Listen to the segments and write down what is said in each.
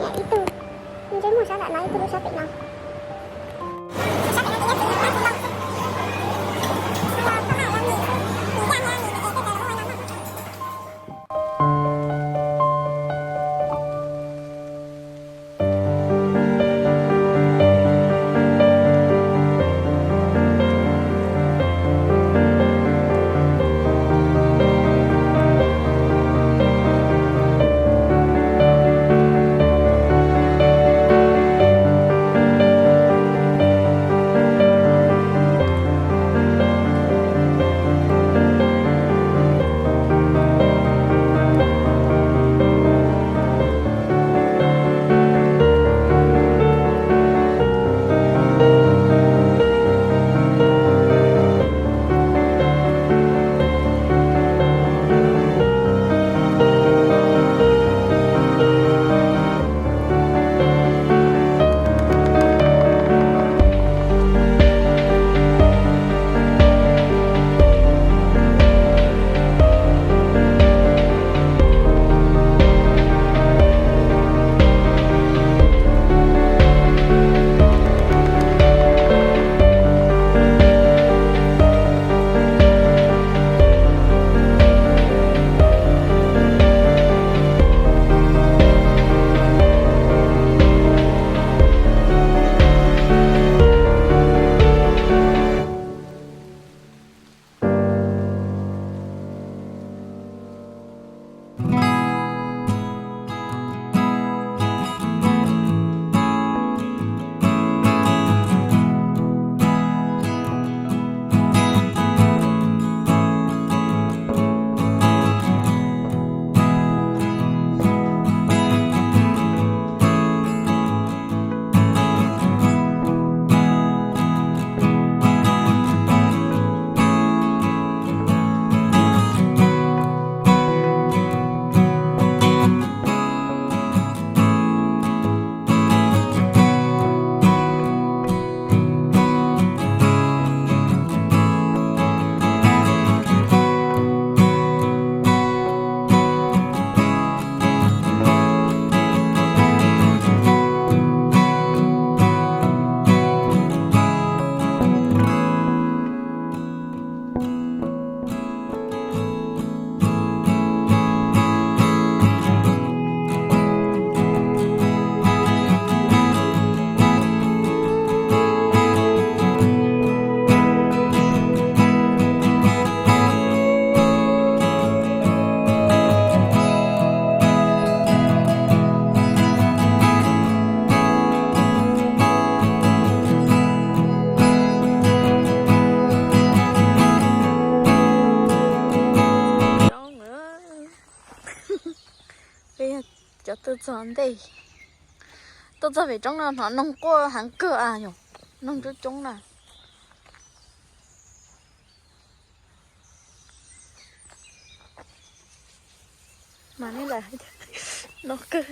Ib tug ntsej muag sab nram no, ib tug lub sab pem no. Peb cov tuaj txog ntej, tuaj txog pem roob no hnov noog quaj heev kawg a yom, noog coob coob na. Mas nej lam no kawg.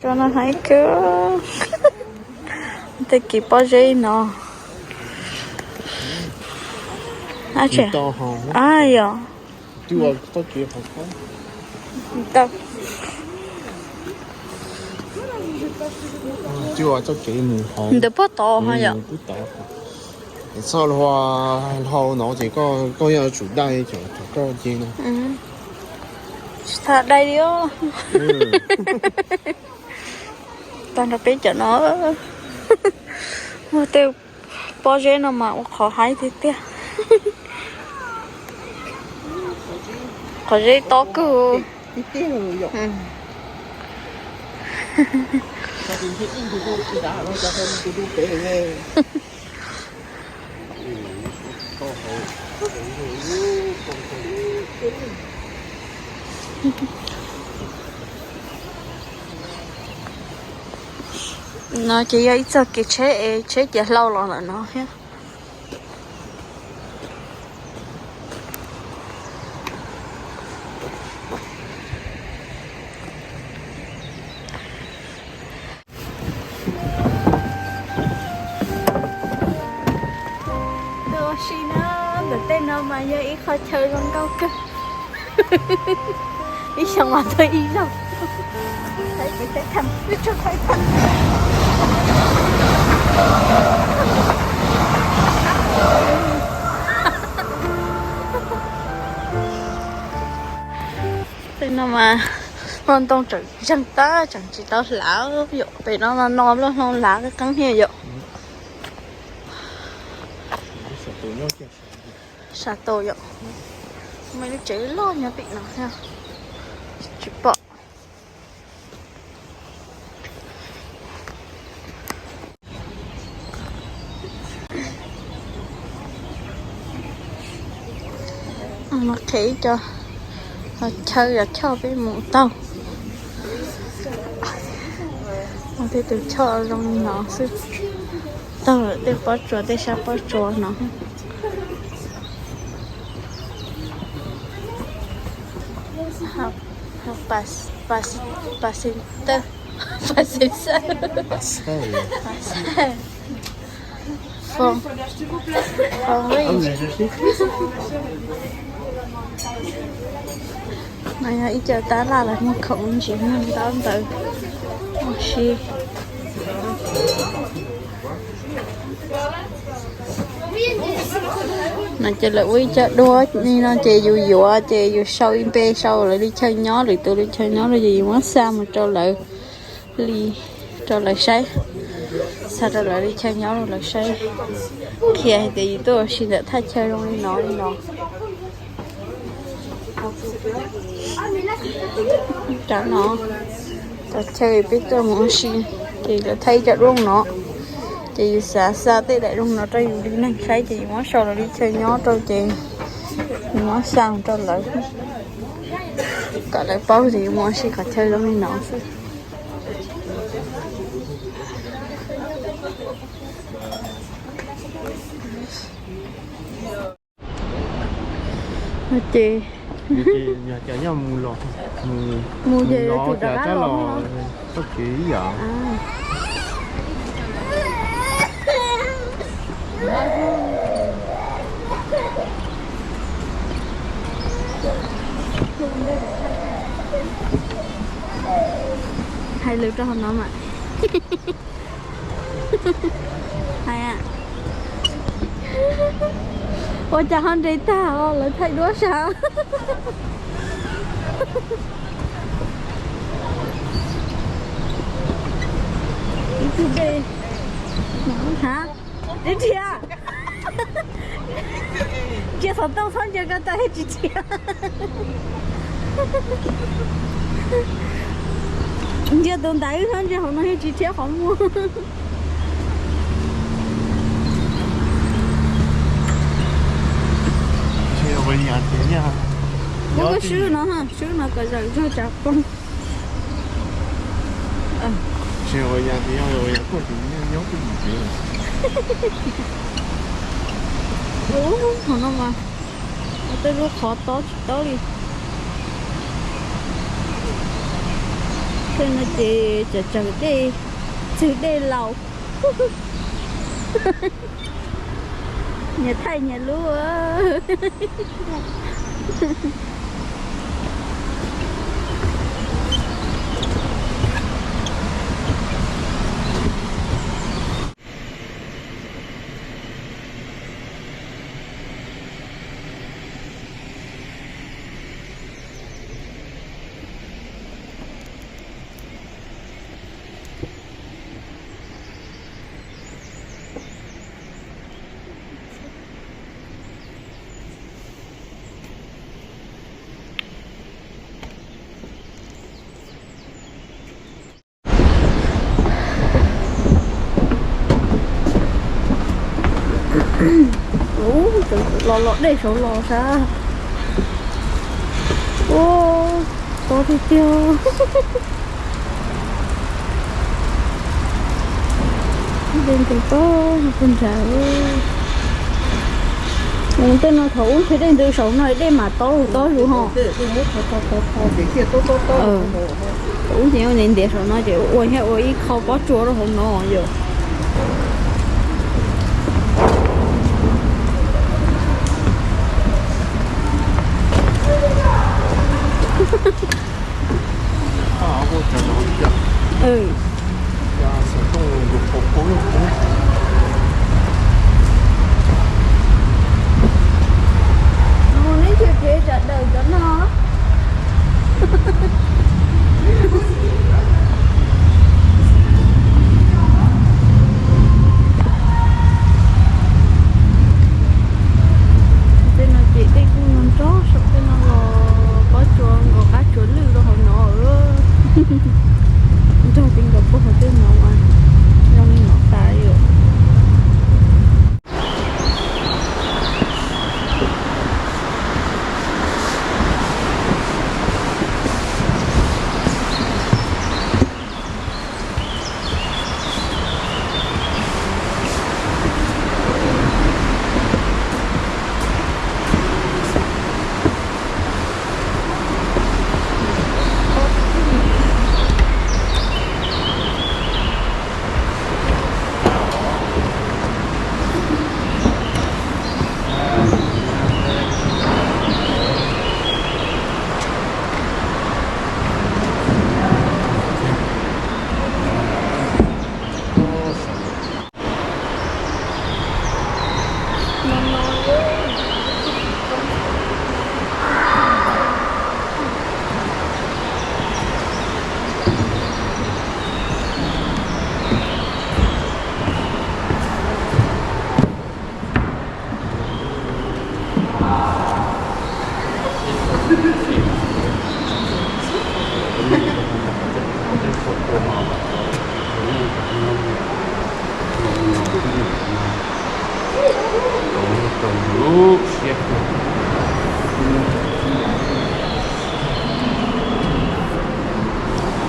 Cov no heev kawg. Tej kev pob zeb no. Ab, yog. Ntawm puag tod ho yom. Txoj hlua hlau no ces koj yog tsum dai cov koj ces no. Tsis tas dai li os. Tag nrho peb cov no. Muaj tej pob zeb no mas ua qhov haib tiag tiag. Qhov zeb tob kawg. No ces yog ib txoj kev tsheb es tsheb ciav hlau los lawm no thiab. Tus Si na, ntawm tej no mas yog ib qho chaw zoo nkauj kawg. Ib xyoo mas tuaj ib zaug. Tej no mas nplooj ntoo tseem zeeg tag, tseem tsis tau hlav yom. Pem no no nplooj ntoo hlav qeeb qeeb thiab yom. Sab tau yom. Muaj lub tsev loj nyob pem no thiab, tsis pom. Mas qhia ib co chaw yog choj peb mus taug. Tej tus choj zoo li no xwb, taug lawm tej pob tsuas, tej sab pob tsuas no. Pas, pas, pas, pas, pas, no yog ib co tab laj los muag khoom ntsis muag ntaub ntawv ua si. No ces lawv ua ib co duab li no ces yus yuav ces yus sau ib npe, sau lawv li chaw nyob, lwm tus li chaw nyob los ces yus muab xa mus rau lawv li, rau lawv saib, xa rau lawv li chaw nyob rau lawv saib, qhia hais tias yus tuaj ua si ntawm thaj chaw zoo li no li no. Cov no, cov chaw peb tuaj mus ua si, ces lawv thaij cov rooj no, ces yus xav xa tej daim rooj no rau yus li neeg saib ces yus muab sau lawv li chaw nyob rau ces yus muab xa rau lawv kom lawv paub tias yus mus ua si qhov chaw zoo li no xwb. Ces mus ces tsum rov qab los txoj kev ib yam. Hais lus rau hauv no mas. Hais, ua cas ho nres tag os, lawv thaij duab sav. Ib tug dej. Hab, dib rhiab. Ntsia xov tooj txhob ntsia ko taw thiaj tsis rhiab. Ntsia tus ntaiv txhob ntsia hauv no thiaj tsis rhiab qhov muag. Ua koj swb no, swb no kom zawm zog tsav poob. Ub, qhov no mas tej lub qhov tob tsis tob li. Tej no ces tsawg tsawg dej, tsawg dej laus. Nyias thaij nyias lub. Ub, los los dej saud los sab. Ub, tob tiag tiag. Dej ntws tob pug nrad. Mus tej no thaum ub ntshe dej ntws saum no dej mam tob tob zus ho. Thaum ub ces ntiav ntiav saum no ces ua thiab ua ib qho pob tsuas rau hauv no yom.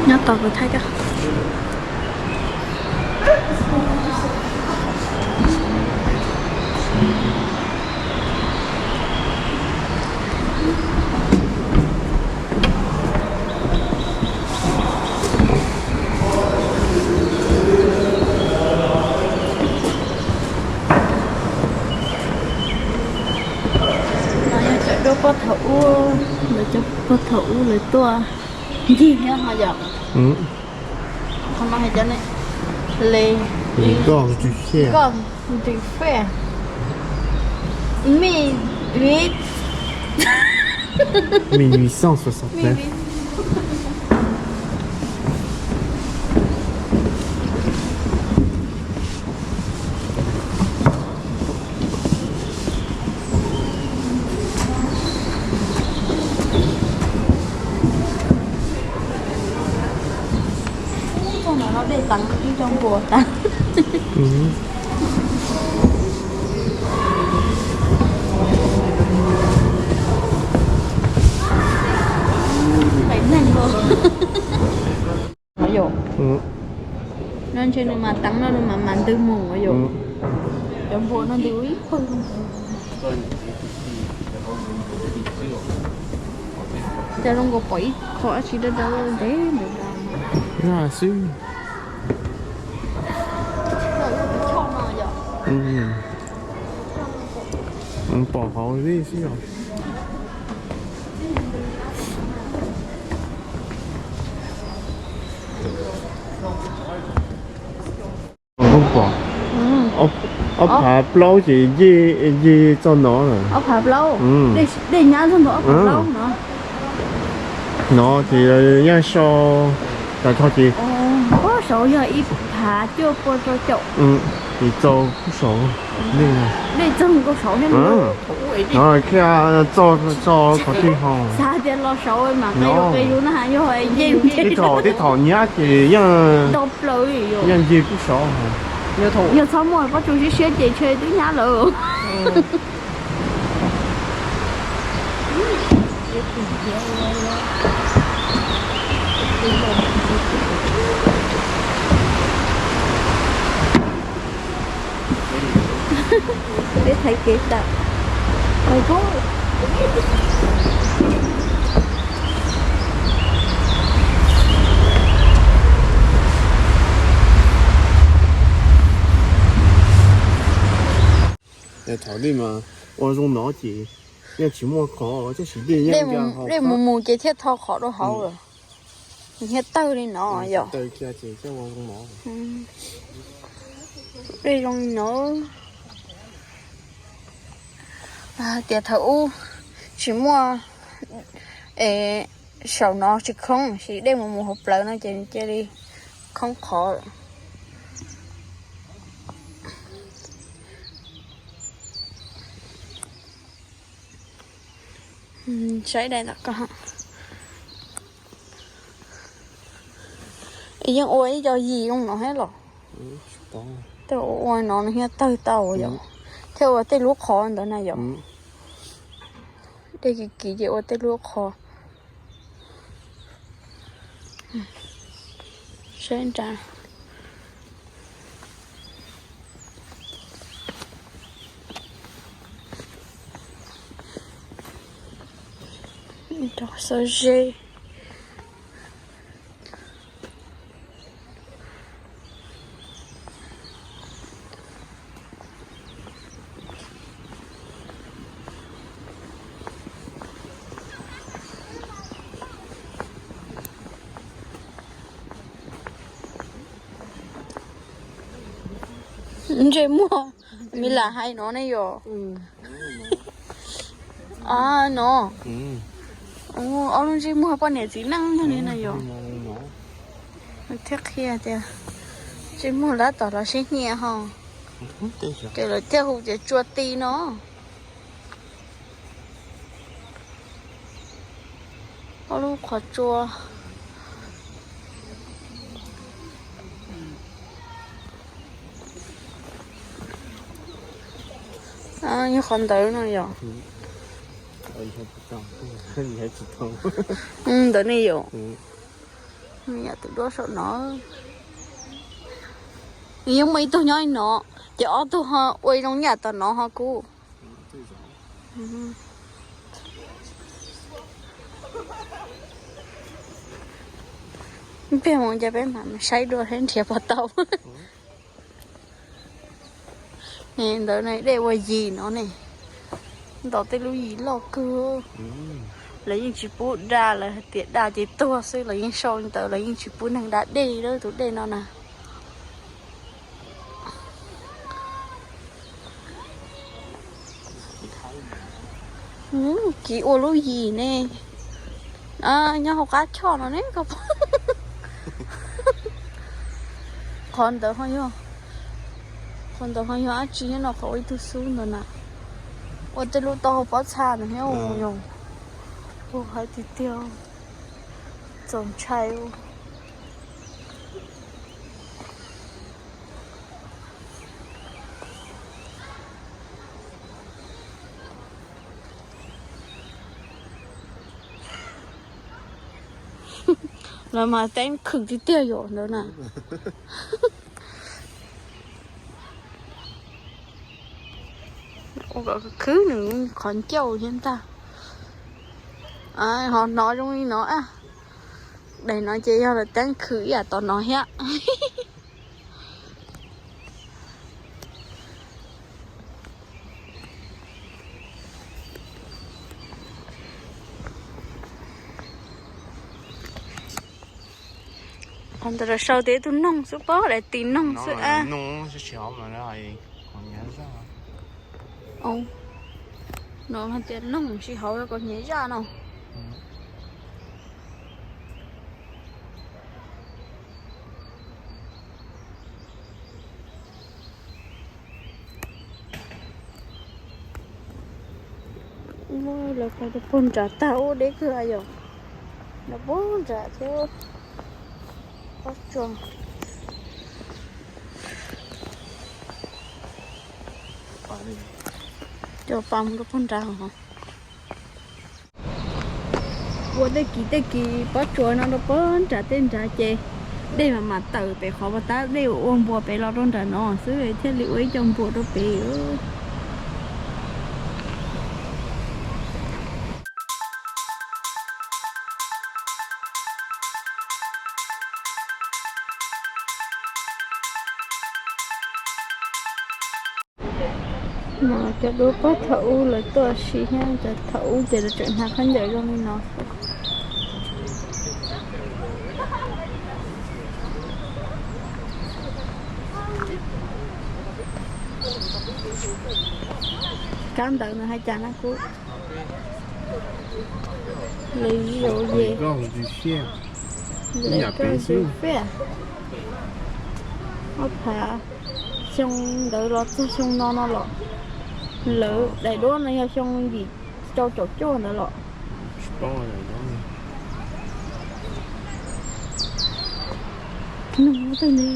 Nyob tau kuv thaij koj. No yog cov duab pog thaum ub, lawv cov pog thaum ub lawv tuaj ncig thiab no yom. Qhov no hais cov ne, le, Gauche du Fer, mille huit, mille huit cent soixante-neuf. Ub, txog no dej teev ib co npua tas. Pem neeg los. Yom. No ntshe nws mas teev no nws mas mas ntws mus yom. Cov npua no ntws ib pawg. Cas zoo nkaus pom ib qho dab tsi dawb dawb ntev ntev xwb. Pom hauv li xwb os. Koj pom, ob phav plaub ces yej txog no lawm. Ob phav plaub, dej nyab txog ntawm ob phav plaub no. No ces yaj so tas tho ces. Ub, saud yog ib phav cuaj pua rau caum. Ces txog saud, dej txog nkaus saud thiab. No thiaj txog txog qhov twg ho. Xav tias los saud mas qe yus qe yus na yog nce. Tej thaum nyab ces yeej nto plaws li yom. Yeej nce kuj saud. Yog txhob muaj pob tsuas siab siab ces ntshe twb nyab lawm. Peb thaij kev tawm. Thaum dej mas ua zoo no ces yeej tsis muaj qhov, tab sis dej mus mus ces thiaj tho qhov rau hauv lawm. Thiaj tawg li no yom. Dej zoo li no. Tias thaum ub tsis muaj es saum no tsis khoob, sis dej mus mus hauv plawv no ces cia li khoob qhov. Saib dai tom ko. Yeej ua ib co yim zoo no thiab los. Tej ua ua no nws thiaj tawg tau yom. Thiaj ua tej lub qhov ntawd na yom. Dej kiv kiv ces ua tej lub qhov. Saib nrad. Rau xab zeb. Ntsej muag. Me lam hais no ne yom. A no. Ob lub ntsej muag poj niam txiv neej ntag li no yom. Thiaj qhia tias ntsej muag lab tom los sib hnia ho. Ces lawv thiaj hu tias tsua ti no. Ob lub qhov tsua. Yog qhov ntawd no yom. Ntawd ne yom. Yam tus duab saum no. Yeej muaj ib tug nyob li no, ces ob tug ho ua zoo yam tom no ho kuv. Peb mus ces peb mam saib dua saib nrhiav puas tau. Ntawd ne dej ua yim no ne, ntaus tej lub yim loj kawg. Lawv yeej tsis pub da, lawv hais tias da ces tuag xwb, lawv yeej sau li ntawd, lawv yeej tsis pub neeg da dej li tus dej no na. Kiv ua lub yim ne. Nyob hauv qab choj no ne. Qhov ntawd ho yog, qhov ntawd ho yog dab tsi no, qhov ua ib tug xub ntawd na. Ua tej lub taub hau pob txha ntawd thiab yog. Ua hais tiag tiag, txaus ntshai. Lawv mas teeb khwm tiag tiag yom ntawd na. Ua kom khwv nws qhov ncauj thiab ntag. Ho hnov zoo li no, daim no ces yog lawv teeb khwv ib yam tom no thiab. Qhov ntawd los sau tias ib tug noog xwb pob, daim tis noog xwb a. No hais tias noog tsis hauv kom hnyav zaj no. Lawv pom rau puag nrad tag ub deb kawg yom. Lawv puag nrad thiab. Pob tsuas, cov pas mus rau puag nrad. Ua tej kis tej kis pob tsuas no rau puag nrad tej nrad ces dej mam mam tawm pem qhov pas tab dej ua npua pem los rau nram no xwb thiaj li ua ib co npua rau pem. Cov duab pab thaum ub lawv tuaj si thiab, cov thaum ub ces lawv tseem hnav khaub ncaws zoo li no. Kab ntawv no hais cas na kuv? Lawv yuav ye, lawv koj ntxwv fiaj. Ob phav xyoo ntawd los txog xyoo no no los, lawv daim duab no yog xyoo yim rau caum cuaj ntawd los. Nug twg ne?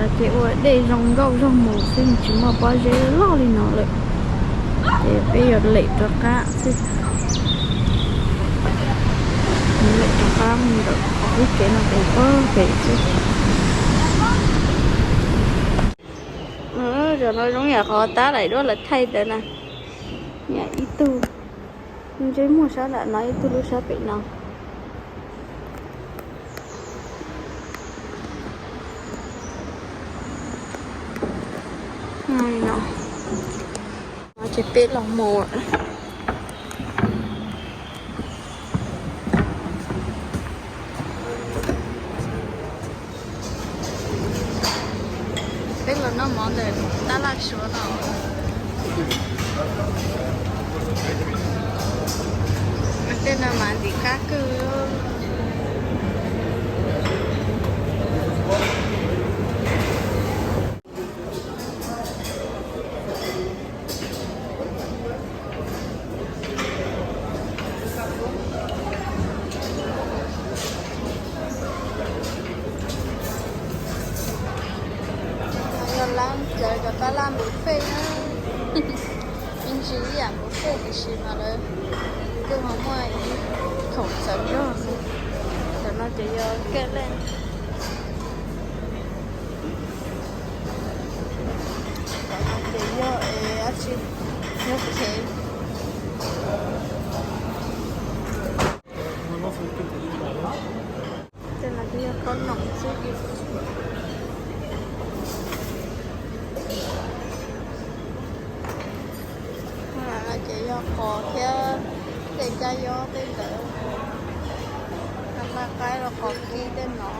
Ces ua dej zoo nkauj zog mus xwb, tsis muaj pob zeb loj li no lawm. Ces peb yuav lem rov qab xwb. Lem rov qab mus ntawm qhov pub kev no ces pob kev xwb. Zaum no zoo yam qhov tab daim duab lawv thaij ntawd na. Ib tug ntsej muag sab nram no, ib tug lub sab pem no. No ces peb los mus. Peb los noj mov ntawm tab laj suav no. Tej no mas ntxim qab kawg. Yog lawv cov pab laj buffet na, ib ntsis ib yam buffet tiam sis mas lawv kuj ho muaj ib khoom txawv zog xwb. Cov no ces yog kej leej. Cov no ces yog dab tsi, yog phev. Tej no ces yog qhob noom xwb. Ces yog qos thiab tej kab yob tej ntawd. Npaj qaib los qos kib tej no.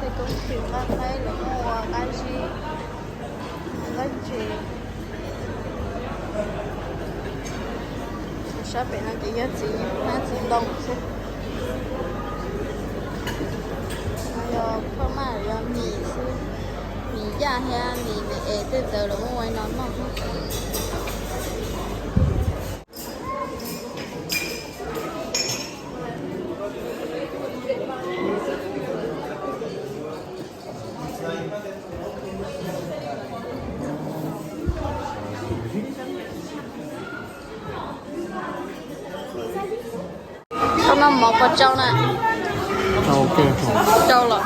Tej koob tsis npaj qaib los muaj ua qab zib, npaj ntses. Sab pem no ces yog txiv hmab txiv ntoo xwb. No yog phaj maj, yog mis xwb, mis yaj thiab mis me es tej ntawd los muaj ua no noj. Koj noj mov puas tsau na? Tsau los.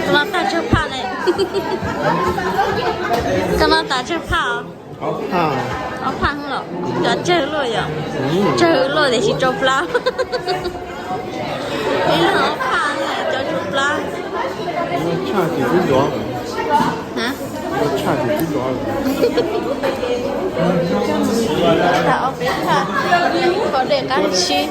Koj noj tag tsawg phaj ne? Koj noj tas tsawg phaj os? Ob phaj los. Cov tsawg luaj yom? Tsawg luaj tiam sis tsau plab. Ib leeg ob phaj, cov tsau plab. Tshaj ces twb dov. Tshaj ces twb dov. Tag ob peb phaj, kho dej qab tshib.